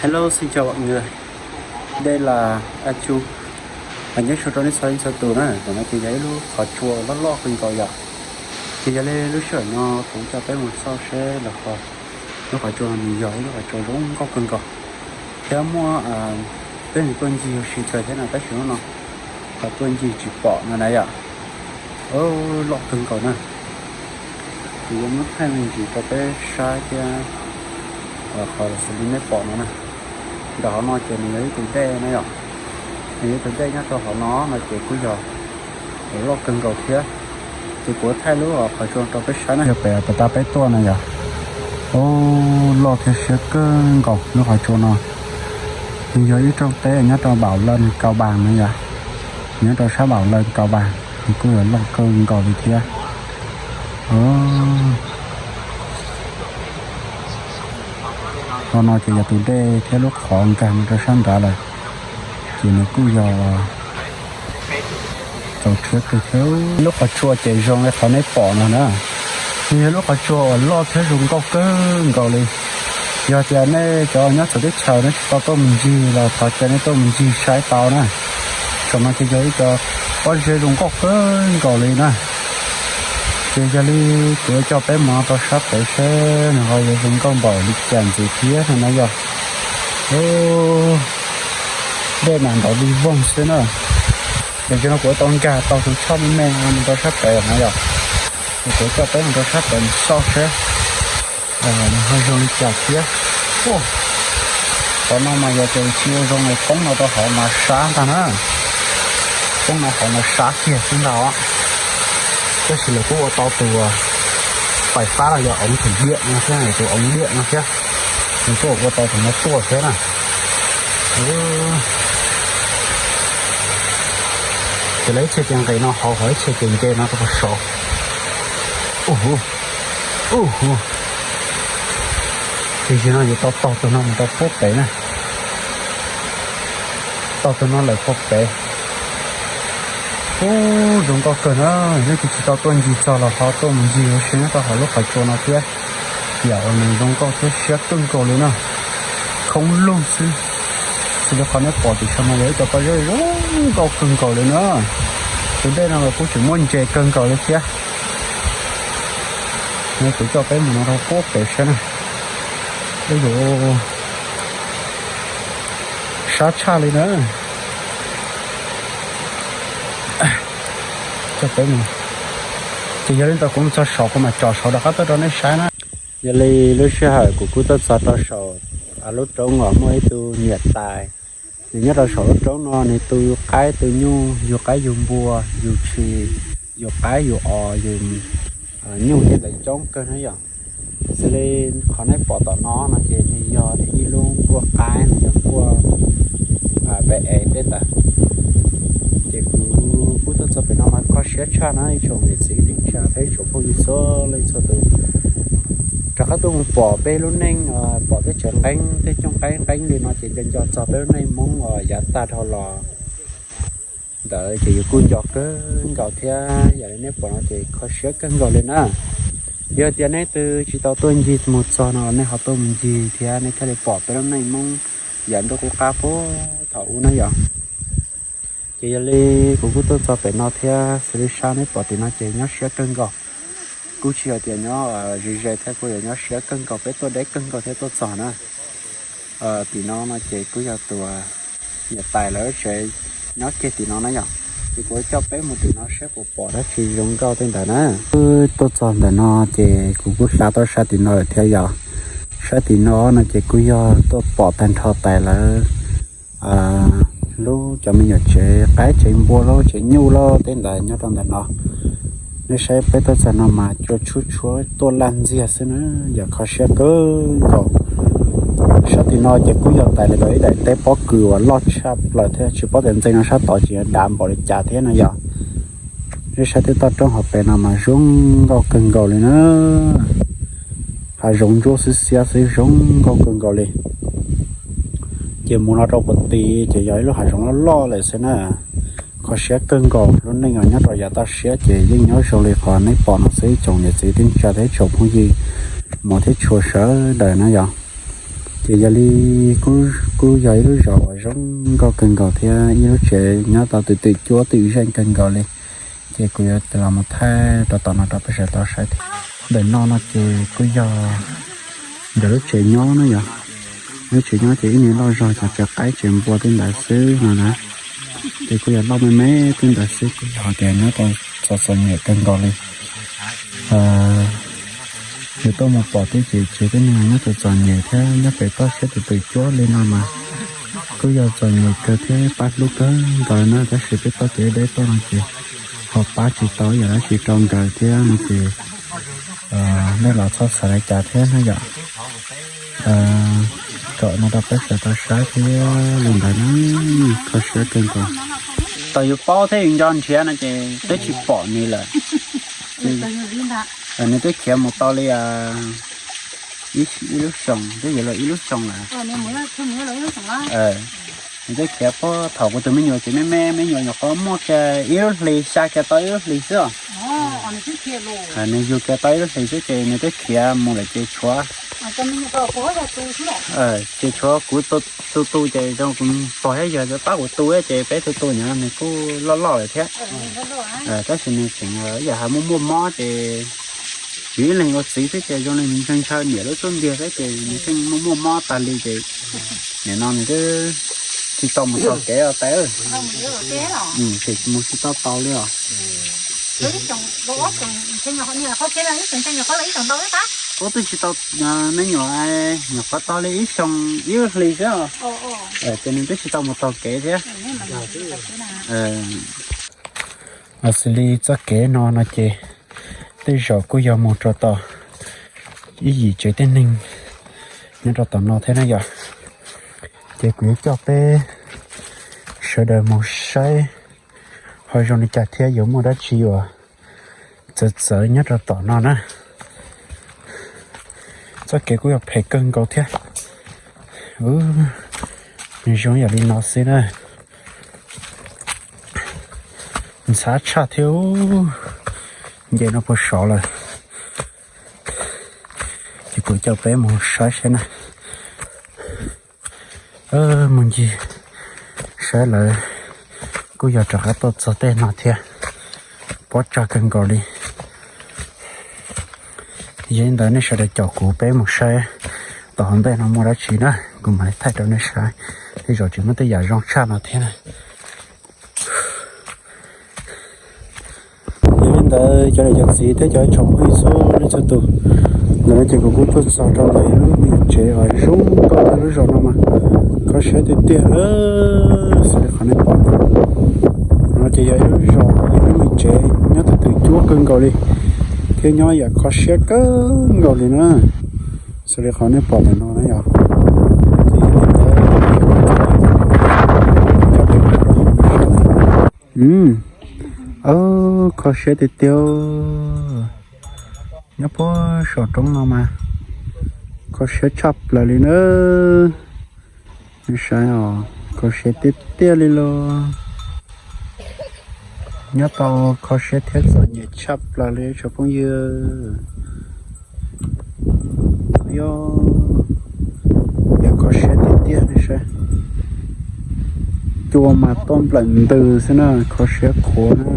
Hello, xin chào mọi người. Đây là A Chu. Nyob zoo rau nej txhua leej txhua tus na, ntawm no ces yog ib lub qhov tsua loj loj kawg nkaus yom. Ces yog li lub sij hawm no kuv coj peb mus xauj seb los lub qhov tsua no nws yog ib lub qhov tsua zoo nkauj kawg nkaus, thiab muaj peb mus tuaj ncig ua si kawg thiab no, tab sis hnub no ho tuaj ncig tsis pom no na yom. Loj kawg nkaus na. Kuv yuav muab thaij me ntsis rau peb saib thiab, qhov xws li nej pom no na. Ntawm hauv no ces nws yog ib tug dej na yom. Nws yog ib tug dej nyob rau hauv no no ces kuj yog loj kawg nkaus thiab. Ces kuv thaij lub qhov tsua rau peb saib na, yog pem tas peb tuaj na yom. Loj thiab siab kawg nkaus lub qhov tsua no. Nws yog ib rooj teb nyob rau Bảo Lâm, Cao Bằng na yom. Nyob rau sab Bảo Lâm, Cao Bằng, nws kuj yog loj kawg nkaus li thiab. Hauv no ces yog tus dej thiab lub qhov nkag mus rau sab nrad lawm. Ces nws kuj yog txaus rhiab kawg thiab. Lub qhov tsua ces zoo li qhov nej pom no na. Nws yog lub qhov tsua uas loj thiab zoo nkauj kawg nkaus li. Yog tias nej cov nyob txawv teb chaws nej tsis tau tuaj mus ncig los thov caw nej tuaj mus ncig saib tau na. Saum no ces yog ib co pob zeb zoo nkauj kawg nkaus li na. Ces yog li kuv yuav coj peb mus rau sab pem seb nws ho yuav zoo nkauj npaum li cas ntxiv thiab no na yom. Dej mas nrov dig voog xwb na. Ces tam sim no kuv tau nkag tau tus choj me me mus rau sab pem no yom. Ces kuv coj peb mus rau sab pem mus xauj seb nws ho zoo li cas thiab. Qhov no mas yog tias tsis ua zoo es poob no rau hauv mas sab ntag na. Poob no hauv mas sab kiag xwb ntag os. Tab sis lawv kuj ua tau tus pais fab los yog ống thổi điện no thiab, tus ống điện no thiab. Nws kuj ua tau tus no tuaj thiab na. Ces lawv ib txhia ces nqis no hauv, ho ib txhia ces nce no rau puag saud. Ub, ub. Tam sim no yuav tau taug tus no mus rau puag pem na. Taug tus no lawm puag pem. Ub, zoo nkauj kawg na. Nej tsis tau tuaj ncig txog los ho tuaj mus ncig ua si nyob rau hauv lub qhov tsua no thiab. Yam uas nws zoo nkauj thiab siab kawg nkaus li na. Khoob lug xwb. Xws li qhov nej pom tim saum no yog ib co pob zeb zoo nkauj kawg nkaus li na. Tus dej no los kuj tseem muaj ntses kawg nkaus li thiab. Kuv coj peb mus no rau puag pem saib na. Ub, sab tshaj li na. Coj peb mus. Ces yog li ntawd kuv mus txog saud kuv mam tsom saud rov qab tuaj rau nej saib na. Yog li lub sij hawm kuv kuj tuaj txog rau saum lub roob uas muaj ib tug niam tais. Nws nyob rau saum lub roob no nws tu yus qaib tu nyuj, yus qaib yus npua, yus tshis, yus qaib yus os, yus nyuj thiab ntawd coob kawg na yom. Xws li qhov nej pom tom no no ces nws yog tias ib lub nkuaj qaib, nws yog nkuaj pe es tej ntawd. Ces kuv kuj tuaj txog pem no mas kho siab tshaj na ib tsoom niam txiv kwv tij neej tsa thiab ib tsoom phooj ywg txhua leej txhua tus. Rov qab tuaj mus pom peb lub neej, pom teb chaws nqeeb tej cooj qaib nqeeb li no ces nco nco txog peb lub neej Hmoob uas yav tag dhau los ntawd ces yus kuj nco kawg nkaus thiab. Yam li nej pom no ces kho siab kawg nkaus li na. Yog tias nej twb tsis tau tuaj ncig mus txog no los nej ho tuaj mus ncig thiab nej thiaj li pom peb lub neej Hmoob yav ntuj qub qab puag thaum ub na yom. Ces yog li kuv kuj tuaj txog pem no thiab, xws li sab nej pom tim no ces nyob siab kawg nkaus. Kuj tsis yog tias nyob ze ze thiab, kuj yog nyob siab kawg nkaus, peb tuaj deb kawg nkaus thiab tuaj txog na. Tim no no ces kuj yog tus niam tais lawv tsev nyob kiag tim no na yom. Ces kuv coj peb mus tim no saib puas pom dab tsi zoo nkauj tej ntawd na. Wb tuaj txog ntawm no ces kuv kuj hla tau sab tim no lawm thiab yom. Sab tim no no ces kuj yog tuaj pom tag nrho tais lawv lub cov me nyuam tsev qaib tsev npua lub tsev nyuj lub tej ntawd nyob rau ntawm no. Nej saib peb tuaj txog no mas cua tshuab tshuab tuaj laj ntxiag xwb na, yam kho siab kawg nkaus. Sab tim no ces kuj yog tais lawv ib daim teb pob kws uas loj tshaj plaws thiab, tsis paub tias ntxeev no sab tod tseem yuav dav npaum li cas thiab no yom. Nej saib tej toj roob hauv pes no mas zoo nkauj kawg nkaus li na. Hav zoov ntsuab xwb xiab xwb zoo nkauj kawg nkaus li. Ces mus no rau puag tid ces yog ib lub hav zoov loj loj lawm xwb na. Kho siab kawg nkaus, lub neej uas nyob rau yav toj siab ces yeej nyob zoo li qhov neb pom no xwb ib tsoom niam txiv tij tsa thiab ib tsoom phooj ywg, mus thiab tshua sawv daws na yom. Ces yog li kuj yog ib lub zos uas zoo nkauj kawg nkaus thiab ib lub tsev nyob tau twm twm cuab twm zeej kawg nkaus li. Ces kuv yuav los mus thaij rau tom no rau peb sawv daws tau saib thiab. Ntawm no no ces kuj yog nkawd lub tsev nyob na yom. Lub tsev nyob ces ib niag loj zog cov tsev qaib tsev npua tej ntawd xwb no na. Ces kuj yog loj me me tej ntawd xwb, kuj yog tias nyob tau txom txom nyem kawg nkaus li. Yus tuaj mus pom tej ces tsev tej neeg nyob txom txom nyem thiab nyob pem toj siab twm twm cuab li no mas kuj yog txom nyem kawg thiab pab hlub kawg nkaus na. Tab sis peb toj kev deb tuaj no ces ho pab tsis tau ib yam dab tsi rau nkawd thiab no ces nej los txhob xav li cas thiab na yom. Kom no rau peb sawv daws tau saib thiab li ntawd na, kho siab kawg nkaus. Tau yus paub thiab yus nco nrhiav no ces twb tsis pom nws lawm. Nws twb khiav mus tau li ib lub xyoo, twb yuav luag ib lub xyoo lawm. Nws twb khiav puag thaum kuv tus me nyuam tseem me me, me nyuam nyuam qhuav muaj kiag ib lub hlis, xya kiag tau ib lub hlis xwb os. Nws yug kiag tau ib lub hlis xwb ces nws twb khiav mus lawm ces tshuav, ces tshuav kuv tu tu ces zoo kuv pog thiab yawg pab kuv tu ces peb tu tu nyob nws kuj loj loj lawm thiab. Tab sis nws tseem ib yam hais muaj muaj mob ces yus ib leeg ua txiv xwb ces zoo li ntshaw ntshaw niam lub xub ntiag xwb ces nws pheej muaj muaj mob tag li ces nim no nws twb tsis tau mus taug kev os tais. Tsis mus tsis tau taus li os. Ub twb tsis tau, me nyuam nyuam qhuav tau li ib xyoo ib lub hlis xwb os. Ces nws twb tsis tau mus taug kev thiab. Xws li txoj kev no no ces tej zaum kuj yog mus rau tom ib yim tsev tej neeg nyob rau tom no thiab na yom. Ces kuv yuav coj peb sawv daws mus saib ho zoo li cas thiab yuav muaj dab tsi uas txawv txawv nyob rau tom no na. Txoj kev kuj yog phem kawg nkaus thiab. Nws zoo yam li no xwb na. Ntxhab tshaj thiab, nce no puag saud lawm. Ces kuv coj peb mus saib saib na. Mus ncig saib lawv kuj yog rov qab tuaj txog tej no thiab. Pob tsag kawg nkaus li. Yog li ntawd nej sawv daws caum kuv peb mus saib tom hauv ntej no muaj dab tsi na, kuv mam li thaij rau nej saib. Tej zaum tseem muaj tej yam zoo tshaj no thiab na. Yog li ntawd cov niam cov txiv thiab cov tsoom phooj ywg txhua leej txhua tus, ntawm no ces kuv kuj tuaj txog rau ntawm ib lub me nyuam tsev uas zoo nkauj, lub zos no mas kho siab tiag tiag. Xws li qhov nej pom no ces yog ib lub zos, ib lub me tsev nyob twm twm cuab kawg nkaus li, thiab nyob yam kho siab kawg nkaus li na. Xws li qhov nej pom ntawm no na yom. Kho siab tiag tiag. Nyob puag saum roob no mas kho siab tshaj plaws li na. Nej saib os, kho siab tiag tiag li los. Nyob tau kho siab thiab txom nyem tshaj plaws li tsoom phooj ywg. Yog, yog kho siab tiag tiag li saib. Cua mas tuaj nplawm ntws xwb na, kho siab qhuav na.